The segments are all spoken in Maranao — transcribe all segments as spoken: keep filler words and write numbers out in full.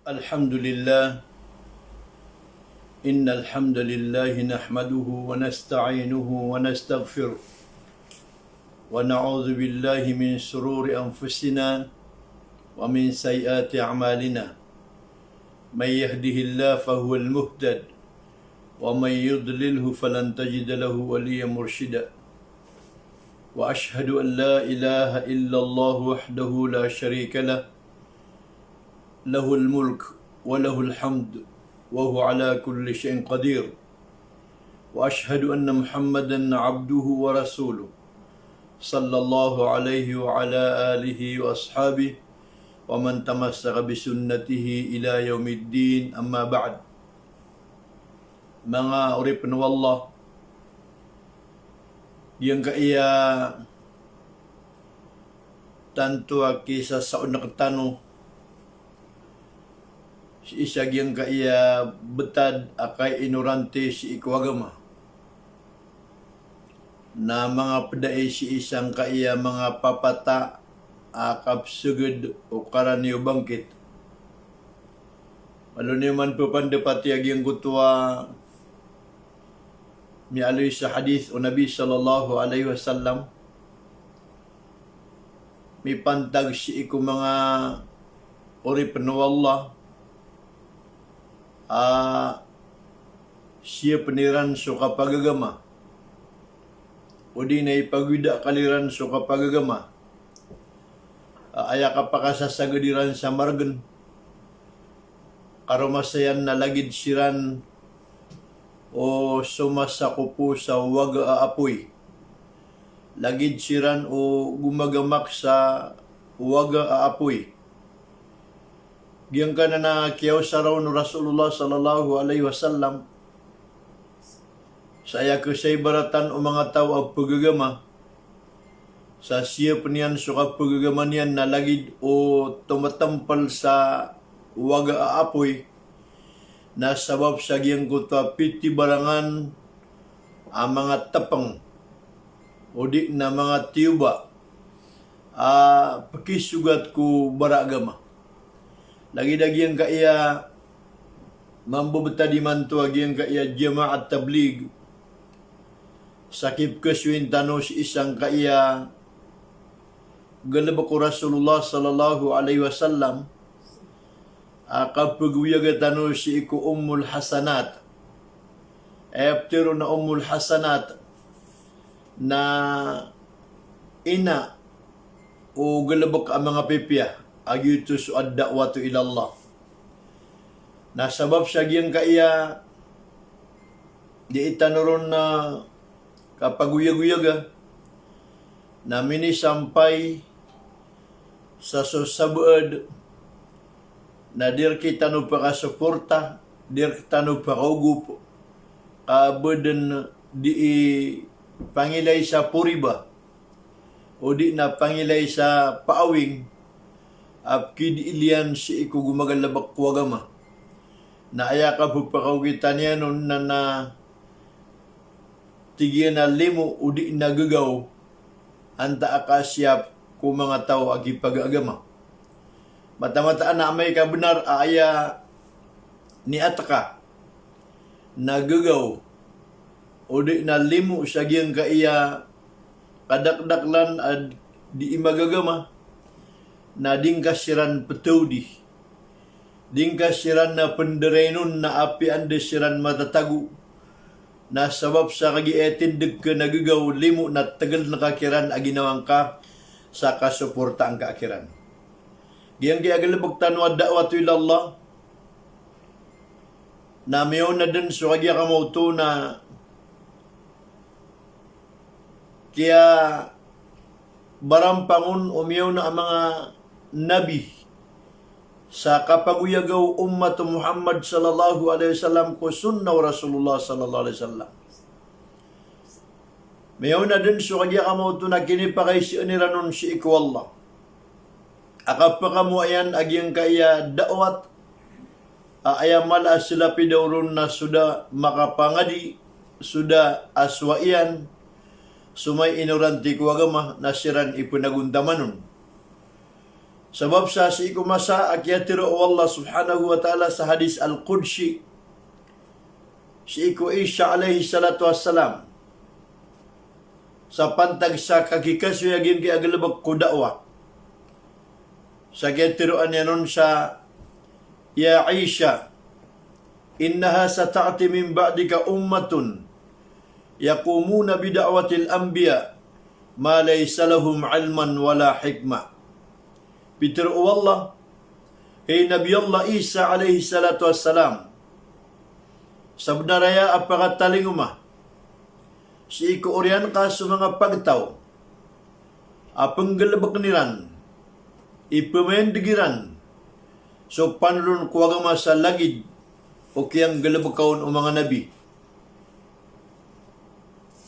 الحمد لله. إن الحمد لله نحمده ونستعينه ونستغفره، ونعوذ بالله من شرور أنفسنا ومن سيئات أعمالنا. من يهده الله فهو المهتد، ومن يضلله فلن تجد له وليا مرشدا. وأشهد أن لا إله إلا الله وحده لا شريك له، له الملك وله الحمد وهو على كل شيء قدير. وأشهد أن محمدا عبده ورسوله، صلى الله عليه وعلى آله وأصحابه ومن تمسك بسنته إلى يوم الدين، أما بعد. Manga oripn o Allah, giyangkaya tanto a kisasaon rktano sii sa giyangkaya btad a kainoranti sii ko agama. Na manga pd ai sii sangkaya manga papata a kapsgd o karani o bangkit. Malo niyo man ppandapati a giyangkoto a miyaaloy sa hadith o Nabi sallallahu alaihi wasallam, mipantag sii ko manga oripn o Allah a siyapn iran so kapagagama, odi na ipagwida akal iran so kapagagama, a aya kapakasasagad iran sa margn, karoma saya na lagid siran o somasakopo sa waga a apoy. Lagid siran o gomagamak sa waga a apoy. Giyangkanan a kiyaosara on o Rasulullah sallallahu alaihi wasallam sa aya kasaibaratan o manga taw a pagagama, sa siyapn iyan so kapagagama niyan na lagid o tomatampal sa waga a apoy, na sabap sa giyangkoto a pitibarangan a manga tpng, odi na manga tiyoba a pkisogat ko bara agama. Lagid a giyangkaya mambabtad imanto a giyangkaya Jama'at Tabligh, sa kipkhasoyin tano sii sangkaya galbk o Rasulullah sallallahu alaihi wasallam a kapagwiyaga tano sii ko Ummul Hasanat. Aya ptharoon a Ummul Hasanat na ina o galbk a manga pipiya, a giyoto so ad-da'watu ila Allah. Na sabap sa giyangkaya dii tano ron na kapagoyagoyaga, na minisampay sa so sabaad na di rktano pakasoporta, di rktano pakaogop, ka ba dn dii pangilay sa poriba, odi na pangilay sa paawing, a pkidiil iyan sii ko gomagalbk ko agama. Na aya kapphakaogita niyan on na, na tig iyan a limo odi na gagaw, antaa a kasiyap ko manga taw a kipagagama. Mataan-mataan a amay ka bnar a aya niyatka na gagaw, odi na limo sa giyangkaya kadakdaklan a dii magagama, na di ngka siran ptawdi. Di ngka siran na pndarain on na apiya anda siran matatago. Na sabap sa kagiya tindg ka na gagaw, limo na tgln ka kiran a ginawa ngka sa kasoportaan ka kiran. Giyangkaya galbk tano a da'watu ila Allah, na miyaona dn so kagiya kamaoto na kiyabarampang on o miyaona a manga nabi sa kapagoyaga o ummat o Muhammad sallallahu alaihi wasallam ko sunnah o Rasulullah sallallahu alaihi wasallam. Miyaona dn so kagiya kamaoto na kinipakaiza iran on sii ko Allah a kapakamoayan a giyangkaya da'wat, a aya mala a slapid a oron na so da makapangadi, so da aswaiyan so may inoranti ko agama na siran i pnagontaman on. Sabap sa sii ko masa a kiyatharo o Allah subhanahu wa ta'ala sa hadith al-qudsi sii ko Isa alayhis salatu wassalam, sa pantag sa kagikasoy a giyangkaya galbk ko da'wah. Sa kiyatharoa niyan on sa, "Ya Isa, innaha sata'ti min ba'dika ummatun yaqumuna bida'watil anbiya ma laysa lahum ilman wala hikmah." Pitharo o Allah, hay Nabi Allah Isa alayhis salatu wassalam, sabnar aya a pakatalingoma sii ko oriyan ka so manga pagtaw a pnggalbkn iran, ipmaindg iran so panolon ko agama sa lagid o kiyanggalbka on o manga nabi.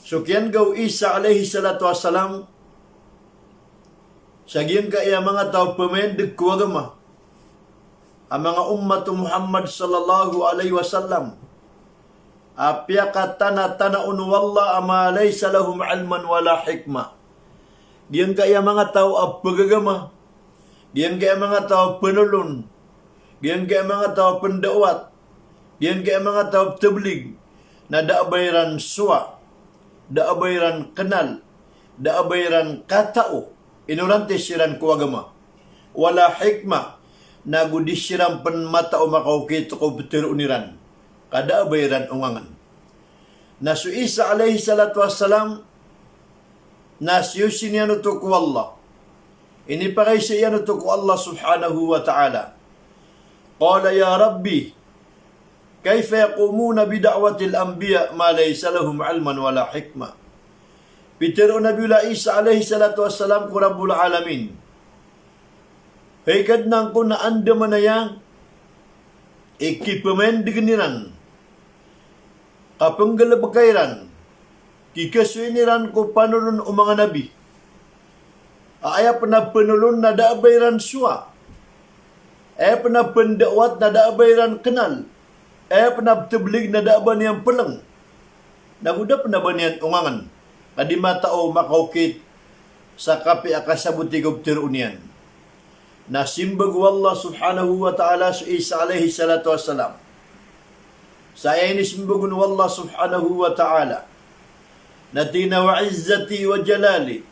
So kiyangga o Isa alayhis salatu wassalam sa giyangkaya manga taw a pmaindg ko agama a manga ummat o Muhammad sallallahu alayhi wasallam a piyakatanatana on o Allah a ma laysa lahum ilman wala hikmah. Giyangkaya manga taw a pagagama, giyangkaya manga taw a panolon, giyangkaya manga taw a pnda'wat, giyangkaya manga taw a ptablig, na da a ba iran sowa, da a ba iran knal, da a ba iran katao, ino ranti siran ko agama. Wala hikmah, nago di siran pn matao makaokit ko ptharoon iran. Ka da a ba iran ongangn. Na so Isa alayhis salatu wassalam, na siyosi niyan oto ko Allah. Inipakaisa iyan oto ko Allah subhanahu wa ta'ala. Qala, "Ya Rabbi, kayfa yaqumuna bida'watil anbiya ma laysa lahum ilman wala hikmah?" Pitharo o Nabi Allah Isa alayhis salatu wassalam ko Rabbul Alamin, "Hay Kadnan ko, na andamanaya i kipmaindgn iran, kapnggalbka iran, kikasoyn iran ko panolon o manga nabi a aya pn a panolon na da a ba iran sowa, aya pn a pnda'wat na da a ba iran knal, aya pn a ptablig na da a ba niyan plng, nago da pn a ba niyan ongangn, ka di matao makaokit sa kapiya a kasaboti ko ptharoon iyan." Na simbag o Allah subhanahu wa ta'ala so Isa alayhis salatu wassalam. Sa aya inisimbag on o Allah subhanahu wa ta'ala na tig iyan a, "Wa izzati wa jalali."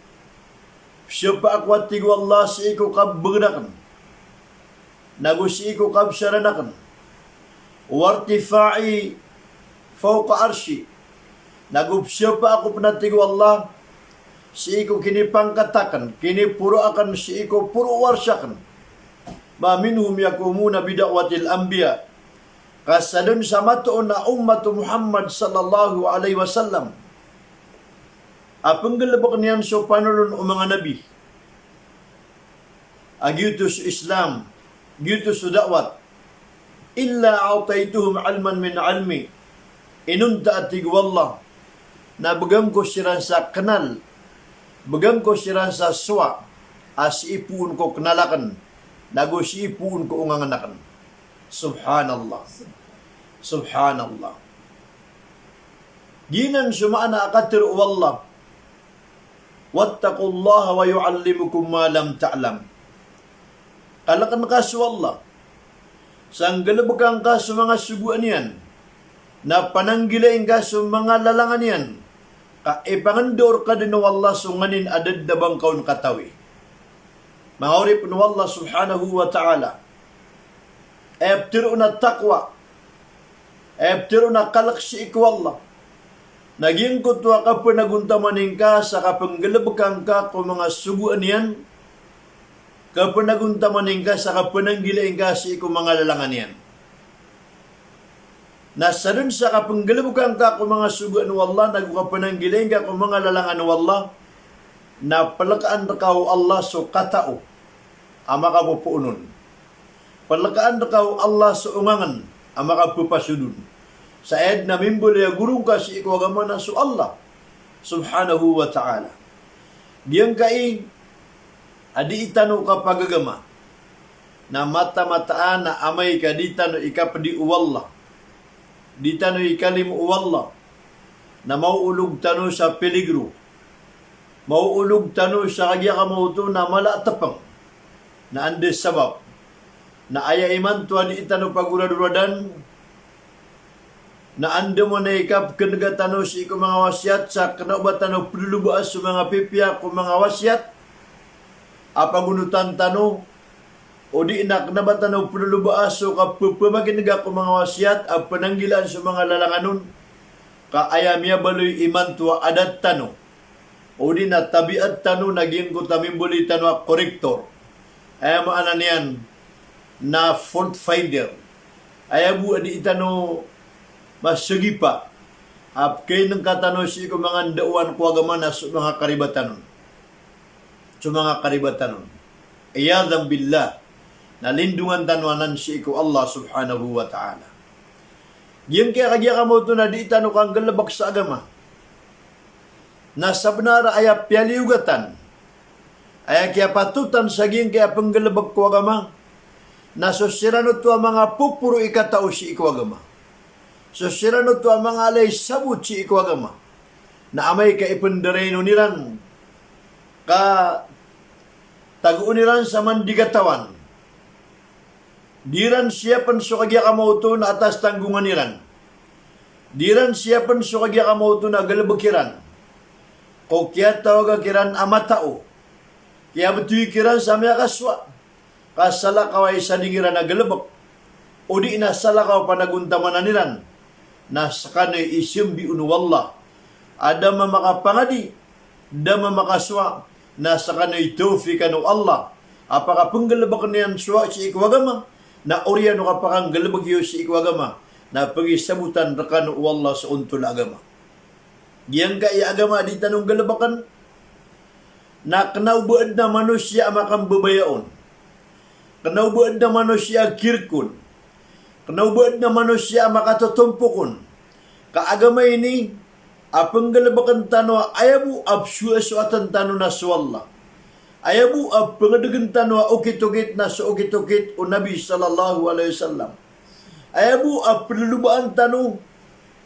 Pzapa ako, a tig o Allah, sii ko kabagr akn nago sii ko kabsaran akn. "Wa irtifa'i fawqa arshi." Nago pzapa ako pn, a tig o Allah, sii ko kinipangkat akn, kiniporo akn sii ko poro o arsh akn. "Ma minhum yaqumuna bida'watil anbiya." Ka sadn sa matoon a ummat o Muhammad sallallahu alayhi wasallam a pnggalbkn iyan so panolon o manga nabi a giyoto so Islam, giyoto so da'wat. "Illa a'taytuhum ilman min ilmi." Inonta, a tig o Allah, na bgan ko siran sa knal, bgan ko siran sa sowa a sii poon ko knal akn, nago sii poon ko ongangn akn. Subhanallah. Subhanallah. Giyanan so maana a katharo o Allah, "Wattaqullaha wa yu'allimukum ma lam ta'lam." Kalkn ka so Allah, sa nggalbka ngka so manga sogoan iyan, na pananggilai ngka so manga lalangan iyan, ka ipangndao rka dn o Allah so nganin a da dn a ba ngka on katawi. Manga oripn o Allah subhanahu wa ta'ala, aya ptharoon a taqwa, aya ptharoon a kalk sii ko Allah, na giyangkoto a kapanagontaman ingka sa kapnggalbka ngka ko manga sogoan iyan, kapanagontaman ingka sa kapananggilai ngka sii ko manga lalangan iyan. Na sadn sa kapnggalbka ngka ko manga sogoan o Allah, nago kapananggilai ngka ko manga lalangan o Allah, na plkaan rka o Allah so katao a makapopoon on. Plkaan rka o Allah so ongangn a makapphasod on. Sa aya dn a mimbaloy a goro ngka sii ko agama na so Allah subhanahu wa ta'ala. Giyangkai a dii tano kapagagama na mata-mataan a amay ka di tano ikapdi o Allah, di tano ikalimo o Allah, na maoolog tano sa peligro, maoolog tano sa kagiya kamaoto na mala a tpng. Na anda sabap? Na aya imanto a dii tano pagoradoradan, na anda man i kapknega tano sii ko manga wasiyat sa kna o ba tano ploloba so manga pipiya ko manga wasiyat a pagonotan tano, odi na kna o ba tano ploloba so kapphamakinega ko manga wasiyat a pananggilaan so manga lalangan on, ka aya miyabaloy imanto a adat tano, odi na tabiat tano na giyangkoto a mimbaloy tano a corrector. Aya maana niyan na fault finder. Aya bo a dii tano masagipa a pkainengka tano sii ko manga ndaowan ko agama na so manga karibatan on. So manga karibatan on. Iyadhan billah. Na lindongan tano anan sii ko Allah subhanahu wa ta'ala. Giyangkaya kagiya kamaoto na dii tano kanggalebek sa agama. Na sabenar a aya piyaliyogatan, aya kiyapatotan sa giyangkaya penggalebek ko agama, na so siran oto a manga poporo i katao sii ko agama. So siran oto a manga alay sabot sii ko agama. Na amay ka ipenderainon iran ka tagoon iran sa man di katawan. Di ran siyapen so kagiya kamaoto na atas tanggongan iran. Di ran siyapen so kagiya kamaoto na galebek iran. Ko kiyatawaga kiran a matao. Kiyabetowi kiran sa miyakasowa. Ka salakaw a isa di ngiran a galebek, odi na salakaw a panagontamanan iran, na sekaniyan i sembion o Allah a da mamakapangadi, da mamakasowa, na sekaniyan i tawfikan o Allah a pakapenggalebek niyan sowa sii ko agama, na oriyan o kapakanggalebek iyo sii ko agama, na pegisabotan rekano o Allah so ontol a agama. Giyangkaya agama a dii tano nggalebeken, na kena o ba aden a manosiya a makambabaya on. Kena o ba aden a manosiya a kirek on. Kena o ba aden a manosiya a makatotompok on. Ka agama ini a penggalebeken tano a aya bo a pesowasowaten tano na so Allah. Aya bo a pengedegen tano a okit-okit na so okit-okit o Nabi sallallahu alaihi wasallam. Aya bo a pelolobaan tano,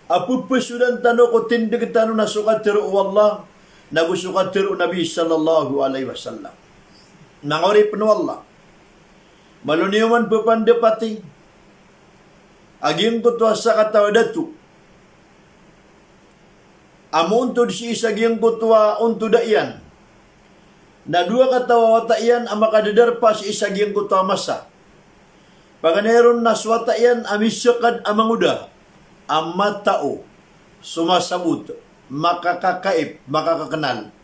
a pepesodan tano ko tindeg tano na so katero o Allah, nago so katero o Nabi sallallahu alaihi wasallam. Manga oripen o Allah. Malo niyo man pepandapati a giyangkoto a sakataw a dato a moontod sii sa giyangkoto a ontoda iyan na dowa kataw a wata iyan a makadadarpa sii sa giyangkoto a masa. Paganay ron na so wata iyan a misakad a mangoda a matao, somasabot, makakakaip, makakakenal.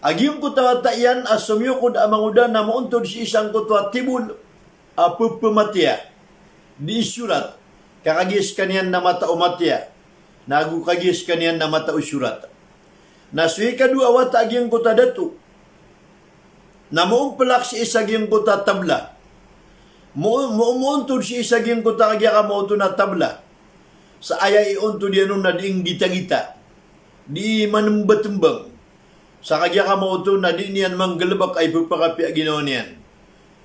A giyangkoto a wata iyan a somiyokod a mangoda na moontod sii sangkoto a tibol a pepematiya, di isorat, ka kagiya sekaniyan na matao matiya, nago kagiya sekaniyan na matao sorat. Na so ikadowa a wata a giyangkoto a dato na moompelak sii sa giyangkoto a tabla. Mo-, mo-, moontod sii sa giyangkoto a kagiya kamaoto na tabla. Sa aya iontod iyan on na di nggitagita, di manembatembang. Sa kagiya kamaoto na di niyan manggalebek a ipepakapiya ginawa niyan.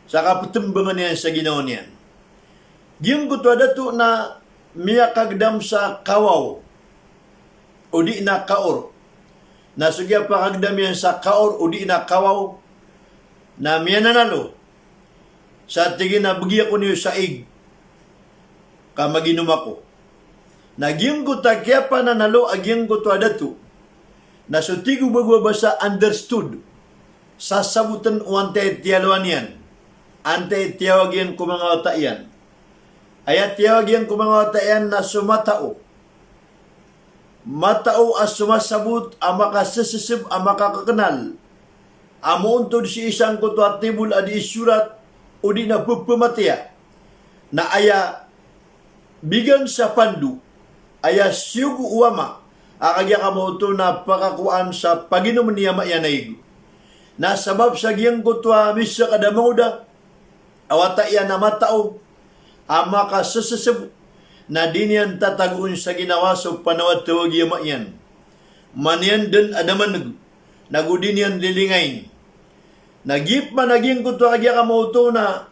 Sa kapetembangan iyan sa ginawa niyan. Giyangkoto a dato na miyakagdam sa kawaw, odi na kaor. Na so kiyapakagdam iyan sa kaor, odi na kawaw, na miyananalo sa tig iyan a begi ako niyo sa ig ka maginom ako. Na giyangkoto a kiyapananalo a giyangkoto a dato na so tig o bago a basa understood. Sasaboten o antai tiyalowan iyan, antai tiyawag iyan ko manga wata iyan. Aya tiyawag iyan ko manga wata iyan na so matao. Matao a somasabot, a makaseseseb, a makakekenal. A moontod sii sangkoto a tibol a di isorat, odi na pepematiya. Na aya bigan sa pando, aya siyogo o ama, a kagiya kamaoto na pakakowaan sa paginom i ama iyan a ig. Na sabap sa giyangkoto a misakad a mangoda a wata iyan a matao, a makaseseseb, na di niyan tatagoon sa ginawa so panawatawag i ama iyan. Maniyan den a da maneg, nago di niyan lilingain. Na giya pman a giyangkoto a kagiya kamaoto na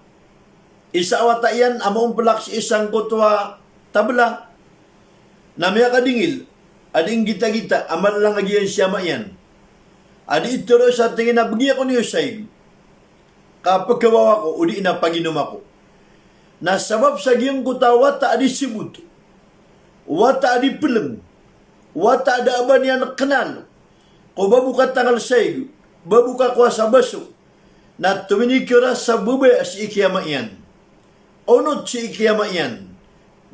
isa a wata iyan a moompelak sii sangkoto a tabla, na miyakadingil a di nggitagita a malalangag iyan si ama iyan. A di itero sa tig iyan a begi ako niyo sa ig. kapkhawawa ko, odi na paginom ako. Na sabap sa giyangkoto a wata a di sbot, wata a di plng, wata a da a ba niyan knal ko ba bo katangl sa ig, ba bo kakowa sa baso, na tominikr a sa babaya sii ki ama iyan, onot sii ki ama iyan,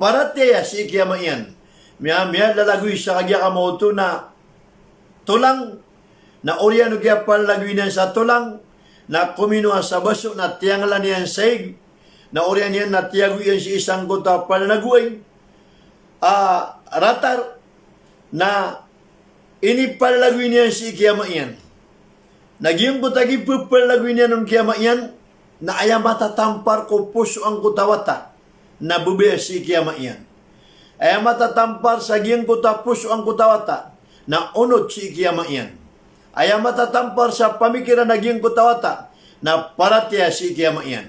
paratiyaya sii ki ama iyan. Miya, miyalalagoy sa kagiya kamaoto na tolang, na oriyan o kiyapalalagoy niyan sa tolang, na kominowa sa baso na tiyanglan iyan sa ig, na oriyan iyan na tiyago iyan sii sangkoto a pananagoay a ratar, na inipalalagoy niyan sii ki ama iyan. Na giyangkoto a kipepalalagoy niyan on ki ama iyan, na aya matatampar ko poso angkoto a wata na babaya sii ki ama iyan. Aya matatampar sa giyangkoto a poso angkoto a wata na onot sii ki ama iyan. Aya matatampar sa pamikiran a giyangkoto a wata na paratiyaya sii ki ama iyan.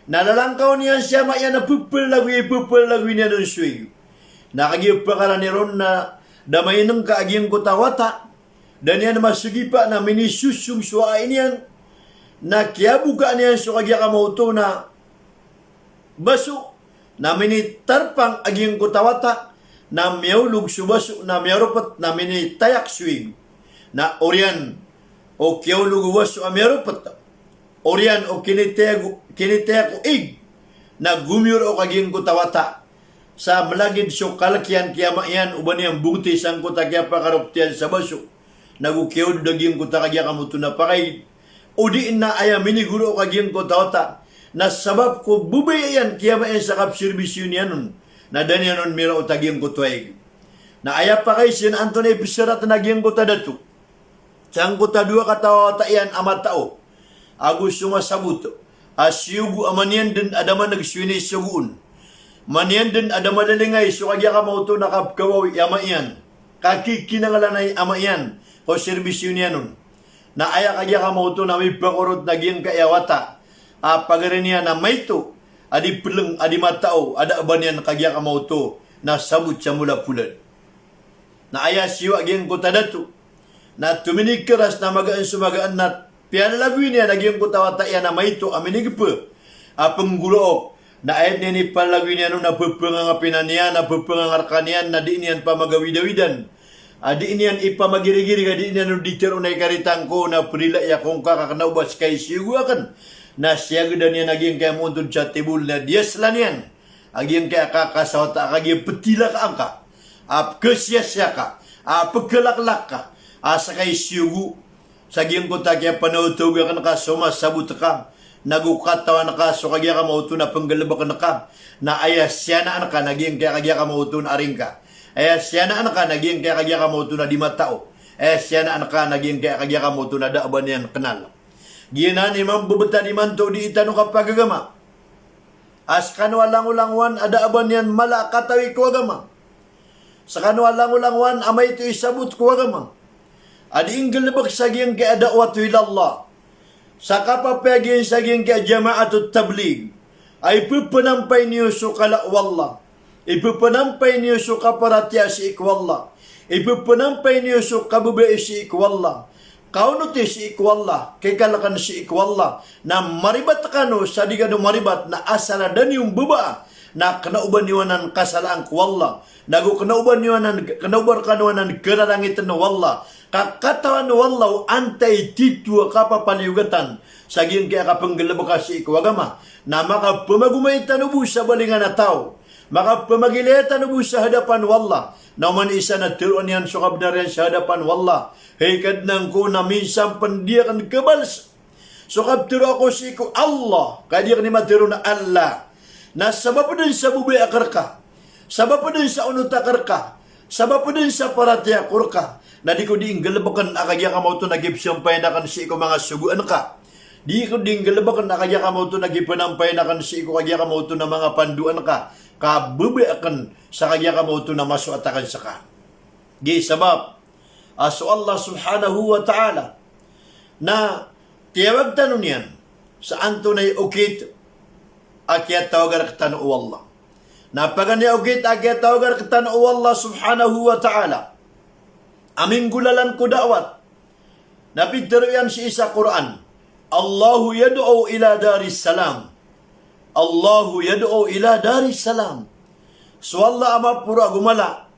Na lalangkaw niyan si ama iyan a pepalalagoy, pepalalagoy niyan on so ig. Na kagiya pakarani ron na da mainengka a giyangkoto a wata, da niyan masogipa na minisosong so ai niyan, na kiyaboka niyan so kagiya kamaoto na baso, na minitarpang a giyangkoto a wata, na miyaolog so baso, na miyaropet, na minitayak so ig. Na oriyan o kiyaolog o baso a miyaropet, oriyan o kinitayak, kinitayak o ig, na gomiyorok a giyangkoto a wata. Sa mlagid so kalk iyan ki ama iyan o ba niyan bongti sangkoto a kiyapakaropet iyan sa baso, nago kiyaodod a giyangkoto a kagiya kamaoto na pakaid, odi na aya minigorok a giyangkoto a wata na sabap ko babaya iyan ki ama iyan sa kapserbisyo niyan on, na da niyan on miraot a giyangkoto a ig. Na aya pakaisa na antonaa i psarat na giyangkoto a dato sangkoto a dowa kataw a wata iyan a matao ago so masabot a siyogo a maniyan den a da maneg so inisogo on, maniyan den a da malalingay so kagiya kamaoto na kapkhawawi i ama iyan, kakikinanglan i ama iyan ko serbisyo niyan on. Na aya kagiya kamaoto na mipakorot na giyangkai a wata a pagari niyan a maito a di plng a di matao a da a ba niyan kagiya kamaoto na sabot sa molapolan. Na aya siyowa giyangkoto a dato na tominikr a sna magaan so magaan na piyalalagoy niyan a giyangkoto a wata iyan a maito a minigp a pnggoraok. Na aya dn inipalalagoy niyan on na pphangangapina niyan, na pphangangarakan iyan, na di niyan pamagawidawidan, a di niyan ipamagirigirig, a di niyan on di tharoon a ikaritang ko na prilai ako ngka ka kna o ba ska i siyogo akn. Na siyagda niyan a giyangkai a montod sa tibol na diyasla niyan a giyangkai a kaka sa wata a kagiya ptilaka angka, a pkhasiyasiya ka, a pkhalaklak ka a ska i siyogo. Sa giyangkoto a kiyapanaotog akn ka so masabot ka, nago katawan ka so kagiya kamaoto na pnggalbkn ka, na aya siyanaan ka na giyangkai a kagiya kamaoto na aring ka, aya siyanaan ka na giyangkai a kagiya kamaoto na di matao, aya siyanaan ka na giyangkai a kagiya kamaoto na da a ba niyan knal. Giyanan i mambebetad imanto di tano kapagagama. A skano a langolangowan a da a ba niyan mala a katawi ko agama. Skano a langolangowan a maito i sabot ko agama a di nggalbk sa giyangkai a da'watu ila Allah, sa kapapayagiyan sa giyangkai a jama'atut tabligh, a ipphanampay niyo so kala o Allah, ipphanampay niyo so kaparatiyaya sii ko Allah, ipphanampay niyo so kababaya sii ko Allah, kaonoti sii ko Allah, kikalkn sii ko Allah, na maribat kano sa di kano maribat, na asal a da niyo mbabaa na kna o ba niyo anan kasalaan ko Allah, nago kna o ba niyo anan, kna o ba rkano anan kararangitn o Allah, ka katawan o Allah o antaa i titho a kapapaliyogatan sa giyangkai a kapnggalbka sii ko agama, na makapamagomay tano bo sa balingan a taw, makapamagilaya tano bo sa hadapan o Allah, na oman i isa na tharoon iyan so kabnar iyan sa hadapan o Allah, hay Kadnan ko, na minsan pn di akn kabals so kaptharo ako sii ko Allah, ka di akn i matharo na Allah. Na sabap dn sa babaya akn rka, sabap dn sa onot akn rka, sabap dn sa paratiyaya ko rka, na di ko di nggalbkn a kagiya kamaoto na kipsampayan akn sii ko manga sogoan ka. Di ko di nggalbkn a kagiya kamaoto na kipanampayan akn sii ko kagiya kamaoto na manga pandoan ka, ka babaya akn sa kagiya kamaoto na masoat akn ska. Giya sabap a so Allah subhanahu wa ta'ala na tiyawag tano niyan sa antonaa i okit a kiyatawag rktano o Allah. Na paganay a okit a kiyatawag rktano o Allah subhanahu wa ta'ala a minggolalan ko da'wat, na pitharo iyan sii sa Qur'an, Allahu yad'u ila daris salam. Allahu yad'u ila daris salam. So Allah a maporo ago mala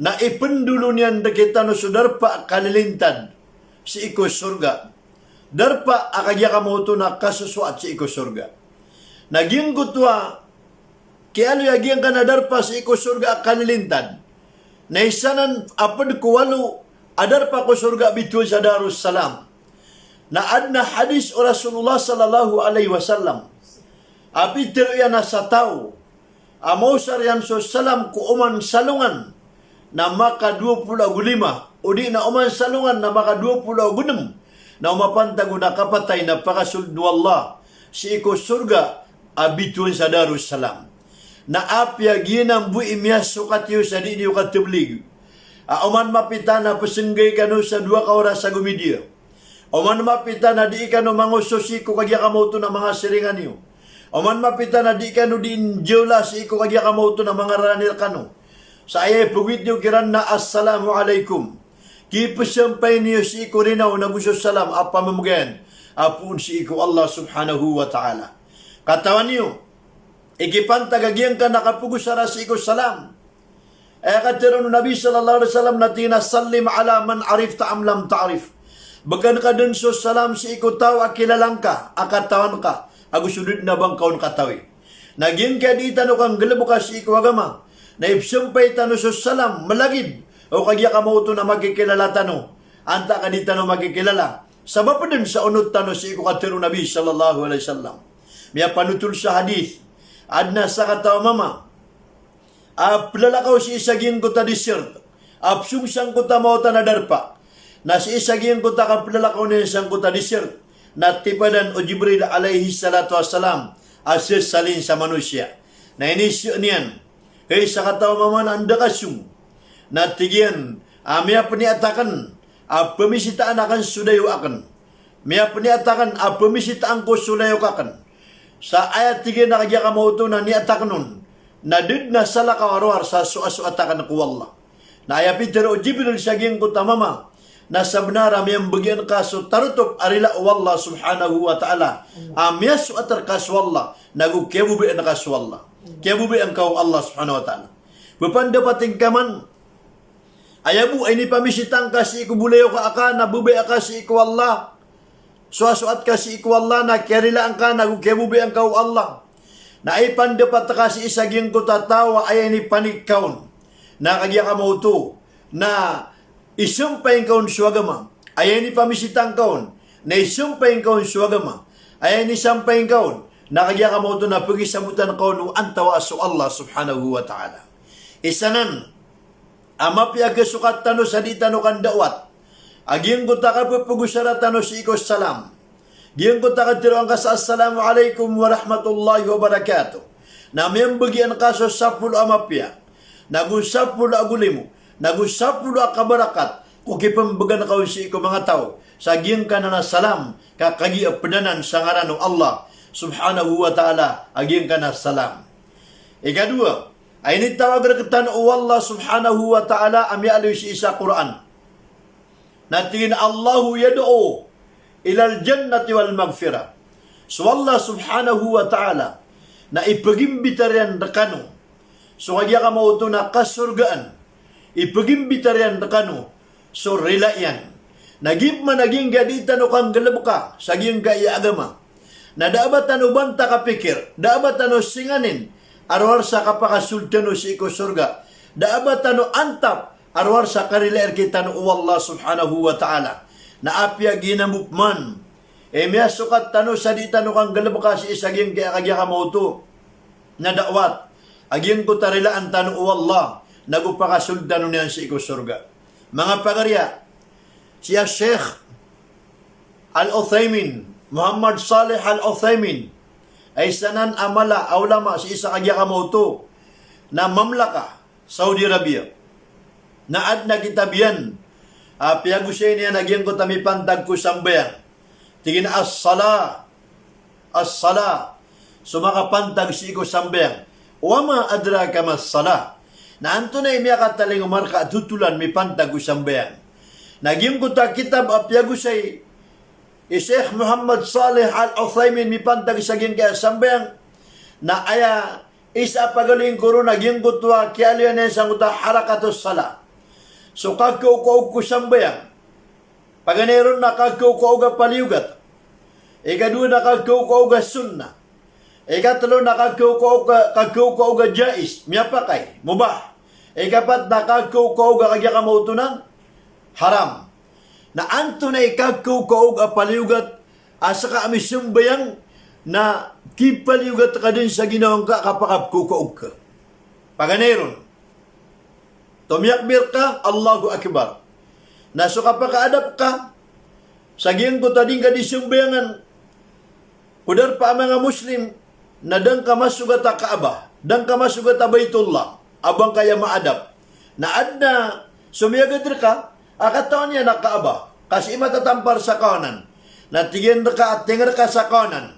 na ipndolon iyan rktano so darpa a kalilintad sii ko sorga. Darpa a kagiya ka maoto na kasosoat sii ko sorga. Na giyangkoto a kiyaaloy a giyangkanan a darpa sii ko sorga a kalilintad na isa nan a pd ko walo a darpa ko sorga a bitowan sa Darus Salam. Na adn a hadis o Rasulullah sallallahu alaihi wasallam a pitharo iyan a sa taw a maosar iyan so salam ko oman sa alongan na makadowa polo ago lima, odi na oman sa alongan na makadowa polo ago nm, na o mapantag on a kapatay na pakasoldn o Allah sii ko sorga a bitowan sa Darus Salam. Na apiya giyanan bo i miyasokat iyo sa dii niyo katablig a oman mapita na psnggai kano sa dowa ka oras ago midiya. Oman mapita na dii kano mangoso sii ko kagiya ka maoto na manga siringan iyo. Oman mapita na dii kano dii njawla sii ko kagiya ka maoto na manga rarani rkano. Sa aya ipgowit niyo kiran na assalamu alaikum. Kipsampay niyo sii ko rinaw nago so salam a pamamgayan a poon sii ko Allah subhanahu wa ta'ala. Katawan iyo, ikipantag a giyangkanan a kapagosara sii ko salam. Aya katharo o Nabi sallallahu alaihi wasallam na tig iyan a, "Sallim ala man arifta am lam ta'rif." Bgan ka dn so salam sii ko taw a kilala ngka, a katawan ka, ago so da dn a ba ngka on katawi. Na giyangkaya dii tano kanggalbka sii ko agama na ipsampay tano so salam, malagid o kagiya ka maoto na makikilala tano, antaa ka dii tano makikilala. Sabap dn sa onot tano sii ko katharo o Nabi sallallahu alaihi wasallam. Miyapanotol sa hadis, adn a sakataw a mama a plalakaw sii sa giyangkoto a desert a psong sangkoto a maotan a darpa. Na sii sa giyangkoto a kaplalakaw niyan sangkoto a desert na tipadan o Jibril alayhis salatu wassalam a sesalin sa manosiya. Na inisii niyan, hay sakataw a mama, na anda ka song? Na tig iyan a miyapniyat akn a pmisitaan akn so dayo akn. Miyapniyat akn a pmisitaan ko so layok akn. Sa aya tig iyan a kagiya ka maoto na niyat akn on na da dn a salakaw a rowar sa soasoat akn ko Allah. Na aya pitharo o Jibril sa giyangkoto a mama na sabnar a miyambgan ka so tarotop a rila o Allah subhanahu wa ta'ala a miyasoat rka so Allah nago kiyababayaan ka so Allah. Kiyababayaan ka o Allah subhanahu wa ta'ala. Ba pandapat ingka man aya bo a inipamisita ngka sii ko bolayoka aka na babaya ka sii ko Allah. Soasoat ka sii ko Allah na kiyarilaan ka nago kiyababayaan ka o Allah. Na ipandapat ka sii sa giyangkoto a taw a aya inipanik ka on na kagiya ka maoto na isampay ngka on so agama. Aya inipamisita ngka on na isampay ngka on so agama. Aya inisampay ngka on na kagiya ka maoto na pagisabotan ka on o antawaa so Allah subhanahu wa ta'ala. Isa nan a mapiya a kasokat tano sa dii tano kandawat a giyangkoto a kapphagosara tano sii ko salam. Giyangkoto a katharo angka sa assalamu alaikum wa rahmatullahi wa barakatuh na miyambgan ka so sapolo a mapiya, nago sapolo a golimo, nago sapolo a kabarakat ko kipmbgan ka on sii ko manga taw sa giyangkanan a salam ka kagiya pd anan sa ngaran o Allah subhanahu wa ta'ala a giyangkanan a salam. Ikadowa, a initawag rktano o Allah subhanahu wa ta'ala a miyaaloy sii sa Qur'an na tig iyan a, "Allahu yad'u ilal jannati wal maghfirah." So Allah subhanahu wa ta'ala na ipagimbitar iyan rkano so kagiya ka maoto na kasorgaan. Ipagimbitar iyan rkano so rila iyan. Na giya pman a giyangkaya dii tano kanggalbka sa giyangkaya agama na da a ba tano banta kapikir, da a ba tano singanin a rowar sa kapakasold tano sii ko sorga, da a ba tano antap a rowar sa karilai rktano o Allah subhanahu wa ta'ala. Na apiya giyanan bo pman i miyasokat tano sa dii tano kanggalbka sii sa giyangkaya kagiya ka maoto na dawat a giyangkoto a rilaan tano o Allah nago pakasold tano niyan sii ko sorga. Manga pagariya, si Sheikh Al-Uthaymin, Muhammad Salih Al-Uthaymin, a isa nan a mala a ulama sii sa kagiya ka maoto na mamlaka Saudi Arabia. Na adn a kitab iyan a piyagosay niyan a giyangkoto a mipantag ko sambayang. Tig iyan a, "As-salah, as-salah." So makapantag sii ko sambayang. "Wa ma adraka mas-salah." Na antonaa i miyakatalingoma rka a totolan mipantag ko sambayang? Na giyangkoto a kitab a piyagosay I Sheikh Muhammad Salih Al-Uthaymin mipantag sa giyangkaya sambayang, na aya isa a pagaloy ngkoron a giyangkoto a kiyaaloya niyan sangkoto a harakatus salah. So kakaokaog ko sambayang. Paganay ron na kakaokaog a paliyogat. Ikadowa na kakaokaog a sunnah. Ikatlo na kakaokaog a, kakaokaog a jaiz, miyapakay, mubah. Ikapat na kakaokaog a kagiya ka maoto na haram. Na antonaa i kakaokaog a paliyogat a seka a misambayang na kipaliyogat ka den sa ginawa ngka a kapakaokaog ka? Paganay ron. Tomiyakbir ka, Allahu Akbar. Na so kapakaadap ka sa giyangkoto a di ngka di sambayangan ko darpa a manga Muslim, na da ngka masogat a Kaaba, da ngka masogat a Baitullah, a ba ngka aya maadap. Na aden a somiyagad reka a katawan iyan a Kaaba, ka sii matatampar sa kawanan. Na tig iyan reka a tinger ka sa kawanan.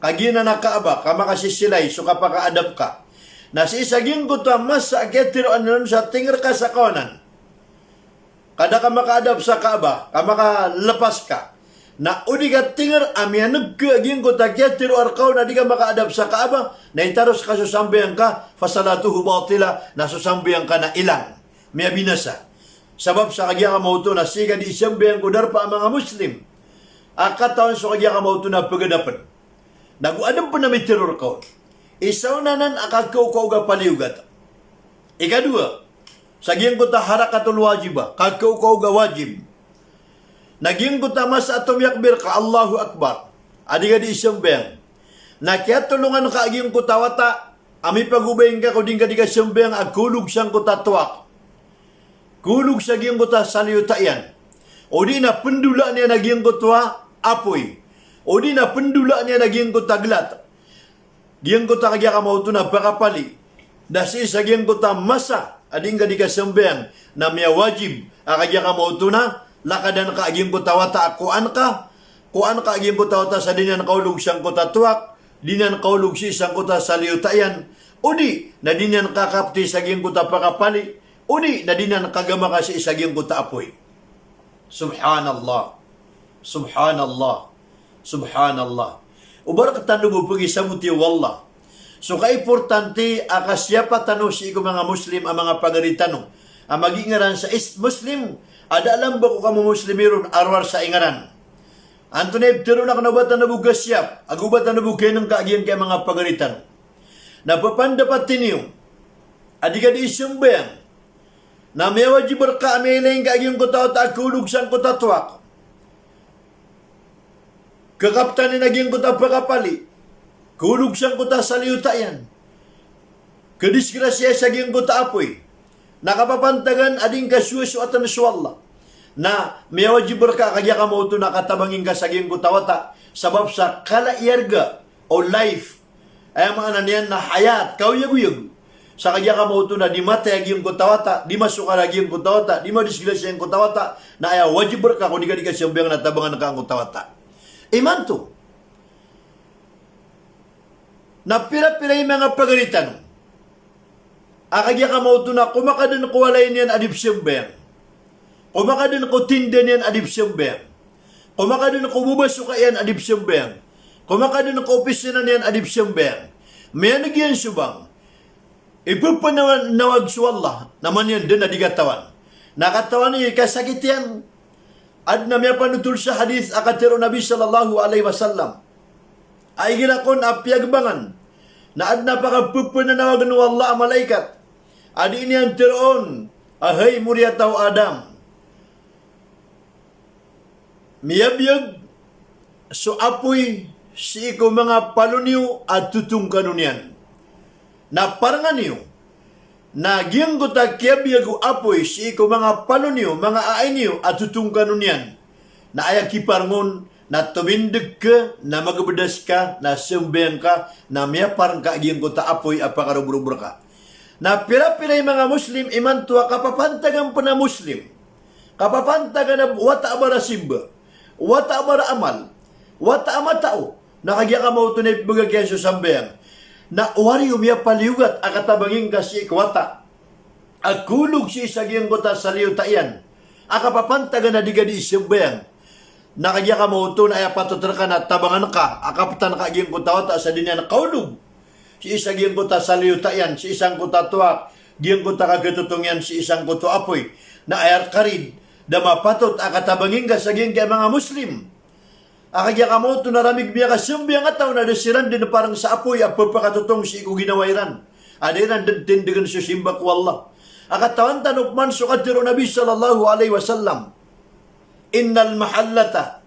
Kagiya na Kaaba, ka makasisilay so kapakaadap ka. Na sii sa giyangkoto a masa a kiyatharoa niyan on sa tinger ka sa kawanan, ka da ka makaadap sa Kaaba, ka makalepas ka. Na o di ka tinger a miyaneg ka a giyangkoto a kiyatharoa reka on a di ka makaadap sa Kaaba, na itaros ka so sambayang ka, fasalatuhu batilah, na so sambayang ka na ilang. Miyabinasa. Sabap sa kagiya ka maoto na sii ka di sambayang ko darpa a manga Muslim a katawan so kagiya ka maoto na pagadapen. Na go aden pen a mitero reka on. Isa on anan a kakaokaog a paliyogat. Ikadowa, sa giyangkoto a harakatul wajibah, kakaokaog a wajib. Na giyangkoto a masa a tomiyakbir ka, Allahu Akbar, a di ka di sambayang, na kiyatolongan ka a giyangkoto a wata a mipagobaing ka ko di ngka di ka sambayang a kaolog sangkoto a towak, kaolog sa giyangkoto a saliyota iyan, o di na pendolaan iyan a giyangkoto a apoy, o di na pendolaan iyan a giyangkoto a gelat, giyangkoto a kagiya ka maoto na pakapali. Da sii sa giyangkoto a masa a di ngka di ka sambayang na miyawajib a kagiya ka maoto na lakadan ka a giyangkoto a wata a kowaan ka, kowaan ka a giyangkoto a wata sa di niyan kaolog sangkoto a towak, di niyan kaolog sii sangkoto a saliyota iyan, o di na di niyan kakapti sa giyangkoto a pakapali, o di na di niyan kagamaka sii sa giyangkoto a apoy. Subhanallah. Subhanallah. Subhanallah. O ba rektano bo pegisaboti o Allah so kaimportante a kasiyapa tano sii ko manga Muslim a manga pagari tano a magingaran sa is-, Muslim, a da a lamba ko kamomoslimi ron a rowar sa ingaran. Antonaa i ptharoon aken a o ba tano bo kasiyap, ago o ba tano bo kainengka a giyangkaya manga pagari tano? Na pepandapat tiniyo a di ka di sambayang, na miyawajib reka a miyailay ngka a giyangkoto a wata a kaolog sangkoto a towak, kakaptan iyan a giyangkoto a pakapali, kaolog sangkoto a saliyota iyan, kadisgrasiya sa giyangkoto a apoy, na kapapantagan a di ngka sowasowaten so Allah, na miyawajib reka a kagiya ka maoto na katabangi ngka sa giyangkoto a wata, sabap sa kala i arga o life. Aya maana niyan na hayat, kaoyagoyag. Sa kagiya ka maoto na di matay a giyangkoto a wata, di masokal a giyangkoto a wata, di madisgrasiya angkoto a wata, na aya wajib reka ko di ka di ka sambayang na tabangan ka angkoto a wata. Imanto na pirapira i manga pagari tano a kagiya ka maoto na komakaden ko walay niyan a di psambayang, komakaden ko tinda niyan a di psambayang, komakaden ko bobasoka iyan a di psambayang, komakaden ko opisina niyan a di psambayang. Miyaneg iyan so bang ipepanawag so Allah, na man iyan den a di katawan. Na katawan i kasakit iyan. Aden a miyapanotol sa hadith a katharo o Nabi sallallahu alaihi wasallam a igira kon a piyagbangan, na aden a pakapepananawagen o Allah a malaikat a di niyan tharoon a, hay moriyataw a Adam, miyabiyag so apoy sii ko manga palo niyo a totongkano niyan. Na parnga niyo na giyangkoto a kiyabiyag o apoy sii ko manga palo niyo, manga ai niyo a totongkano niyan. Na aya kiparnga on na tomindeg ka, na magbedas ka, na sambayang ka, na miyaparng ka a giyangkoto a apoy a pakarobrob reka. Na pirapira i manga Muslim imanto a kapapantagan pen a Muslim, kapapantagan a wata a barasimba, wata a baraamal, wata a matao, na kagiya ka maoto na ipebegay kiyan so sambayang, na o ari o miyapaliyogat a katabangi ngka sii ko wata a kaolog sii sa giyangkoto a saliyota iyan a kapapantagan a di ka di sambayang. Na kagiya ka maoto na aya patot rka na tabangan ka a kaptan ka giyangkoto a wata sa di niyan kaolog sii sa giyangkoto a saliyota iyan, sii sangkoto a toa, giyangkoto a kagatotong iyan sii sangkoto a apoy. Na aya rka ri da mapatot a katabangin ka sa giyangkai a manga Muslim a kagiya ka maoto na ramig miyakasambayang a taw na da siran dn parang sa apoy a pphakatotong sii ko ginawa iran a da iran dn tindgn so simba ko Allah. A katawan tano pman so katharo o Nabi sallallahu alaihi wasallam, "Innal mahallata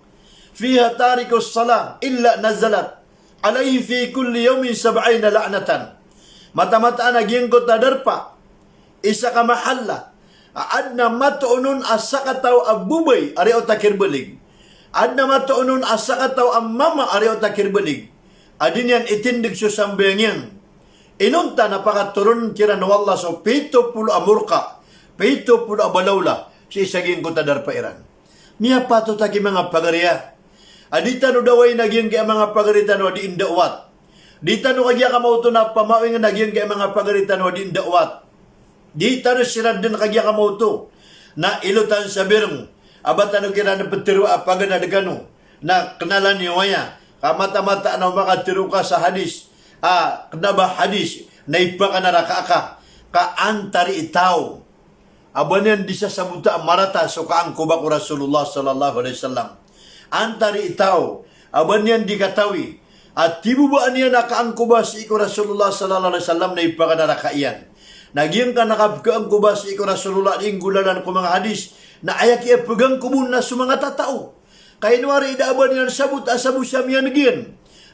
fiha tarikus salah illa nazalat alaihi fi kulli yaumin sab'ina la'natan." Mataan-mataan a giyangkoto a darpa, isa ka mahalla, a adn a matoon on a sakataw a babay a riyaot a kirbalig, adn a matoon on a sakataw a mama a riyaot a kirbalig a di niyan itindg so sambayang iyan. Inonta na pakatoron kiran o Allah so pito polo a morka, pito polo a balawla sii sa giyangkoto a darpa iran. Miyapatot a ki manga pagari a, a di tano dawai na giyangkai a manga pagari tano a di ndawat. Di tano kagiya ka maoto na pamaoing na giyangkai a manga pagari tano a di ndawat. Di tano siran dn kagiya ka maoto na ilotan sa birng a ba tano kiran ptharoa a paganad kano na knalan iyo aya ka mataan-mataan a o makatharo ka sa hadis a kna ba hadis na ipakanaraka ka, ka antaa i taw a ba niyan di sasabota a marata so kaangkoba ko Rasulullah sallallahu alaihi wasallam. Antaa i taw a ba niyan di katawi a tibobaan iyan a kaangkoba sii ko Rasulullah sallallahu alaihi wasallam na ipakanaraka iyan. Na giyangkanan a kapkaangkoba sii ko Rasulullah di nggolalan ko manga hadis na aya kiyapgangkob on na so manga tatao. Ka ino ari da a ba niyan sabot a sabo sa miyaneg iyan.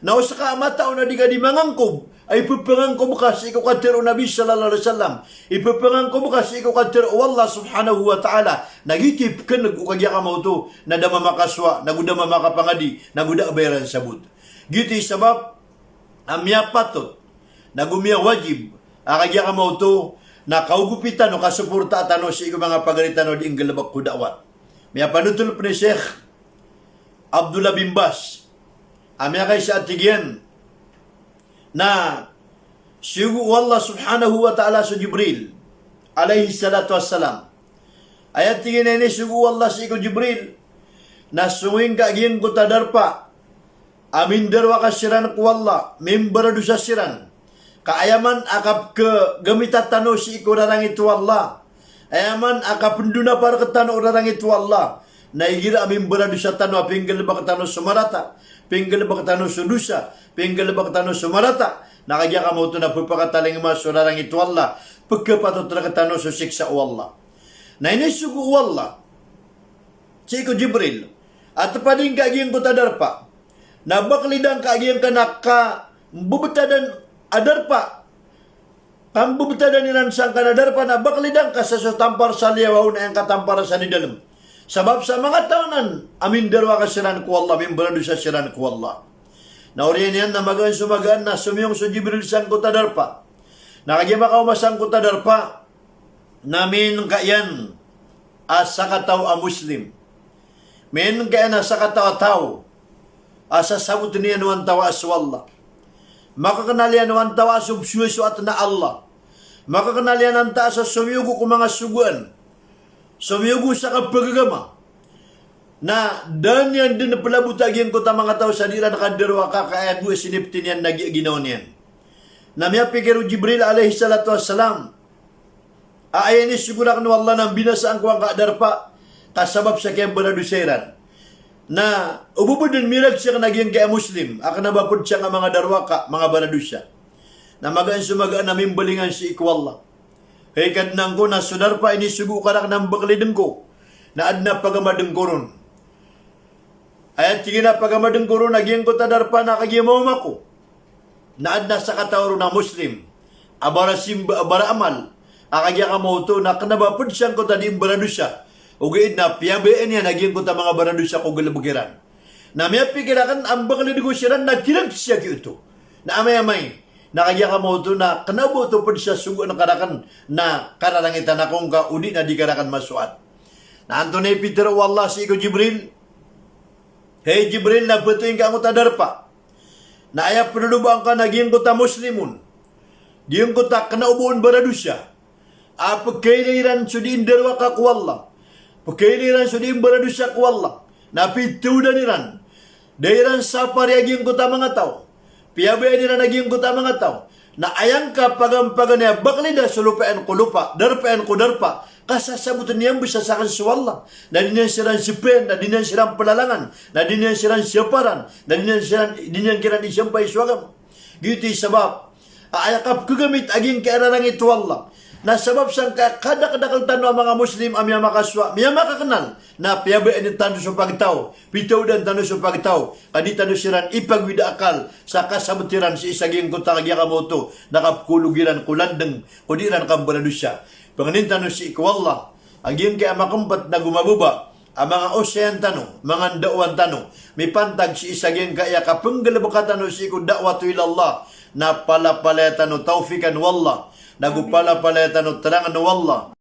Na o ska a matao na di ka di mangangkob a ippangangkob ka sii ko katharo o Nabi sallallahu alaihi wasallam, ippangangkob ka sii ko katharo o Allah subhanahu wa ta'ala, na giyoto i pkhaneg o kagiya ka maoto na da mamakasowa, nago da mamakapangadi, nago da a ba iran sabot. Giyoto i sabap a miyapatot nago miyawajib a kagiya ka maoto na kaogopi tano, kasoporta tano sii ko manga pagari tano di nggalbk ko dawat. Miyapanotol pn i Sheikh Abdullah bin Baz a miyakaisa a tig iyan na siyogo o Allah subhanahu wa ta'ala so Jibril alayhis salatu wassalam. Aya tig iyan a inisogo o Allah sii ko Jibril na songowi ngka giyangkoto a darpa a mindarowaka siran ko Allah, mimbaradosa siran. Ka aya man a kapkhagamita tano sii ko rarangit o Allah, aya man a kapndonapa rktano o rarangit o Allah, na igira a mimbaradosa tano a pinggalbk tano so marata, pinggalbk tano so dosa, pinggalbk tano so marata, na kagiya ka maoto na pphakatalingoma so rarangit o Allah, pkhapatot rktano so siksa o Allah. Na inisogo o Allah sii ko Jibril a tpadi ngka giyangkoto a darpa, na baklida ngka giyangkanan a kambebetadan a darpa, kambebetadan iran sangkanan a darpa, na baklida ngka sa so tampar sa liyawaw na aya ngka tampar sa di dalm. Sabap sa manga taw anan a mindarowaka siran ko Allah, mimbaradosa siran ko Allah. Na oriyan iyan na magaan so magaan na somiyong so Jibril sangkoto a darpa. Na kagiya makaoma sangkoto a darpa, na miyaingka iyan a sakataw a Muslim. Miyaingka iyan a sakataw a taw a sasabotn iyan o antawaa so Allah. Makaknal iyan o antawaa so pzowasoat na Allah. Makaknal iyan antaa so somiyogo ko manga sogoan, somiyogo sa kapagagama. Na da niyan dn plabota giyangkoto a manga taw sa di iran kadarowaka, ka aya bo a sinipti niyan na giya ginawa niyan. Na miyapikir o Jibril alayhis salatu wassalam a aya inisogo rakn o Allah na mbinasaan ko angka a darpa ka sabap sa kiyambaradosa iran. Na o bo bo dn miragsak na giyangkai a Muslim a kna ba pd sangka manga darowaka, manga baradosa. Na magaan so magaan a mimbalingan sii ko Allah. Hay Kadnan ko, na so darpa a inisogo ka rakn a mbaklidn ko na adn a pagamadn ko ron. Aya tig iyan a pagamadn ko ron a giyangkoto a darpa na kagiya maoma ko na adn a sakataw ron a Muslim a barasimba, a baraamal, a kagiya ka maoto na kna ba pd sangkoto a di mbaradosa, ogaid na piyabayaan iyan a giyangkoto a manga baradosa ko galbk iran. Na miyapikir akn a mbaklid ko siran na tirag siya giyoto. Na amay-amay na kagiya ka maoto na kna ba oto pd sa sogoan ka rakn na kararangitan ako ngka odi na di ka rakn masoat. Na antonaa i pitharo o Allah sii ko Jibril? Hay Jibril, na phatoi ngka angkoto a darpa. Na aya pnlobaan ka na giyangkoto a Muslim on, giyangkoto a kna o ba on baradosa, a pkhailay iran so di ndarowaka ko Allah, pkhailay iran so di mbaradosa ko Allah, Na pithawdan iran. Da iran sapari a giyangkoto a manga taw. Piyabayaan iran a giyangkoto a manga taw. Na aya ngka pagampaganay a baklida so lopaan ko lopa, darpaan ko darpa, ka sasabotn iyan bs a sakn so Allah. Na di niyan siran sipn, na di niyan siran plalangan, na di niyan siran siyaparan, na di niyan siran, di niyan kiran isampay so agama. Giyoto i sabap a aya kapkhagamit a giyangkai a rarangit o Allah na sabap sangkai a kadakdakl tano a manga Muslim a miyamakasowa, miyamakaknal, na piyabayaan tano so pagtaw, pithawdan tano so pagtaw, ka di tano siran ipagowid a akal sa kasabot iran sii sa giyangkoto a kagiya kamaoto, na kapkholog iran ko landng ko di iran kambaradosa. Pangnin tano sii ko Allah a giyangkai a makmpt nago mababa a manga osayan tano, manga ndaowan tano, mipantag sii sa giyangkai a kapnggalbka tano sii ko da'watu ila Allah, na palapalaya tano tawfiqan o Allah, nago palapalaya tano trangn o Allah,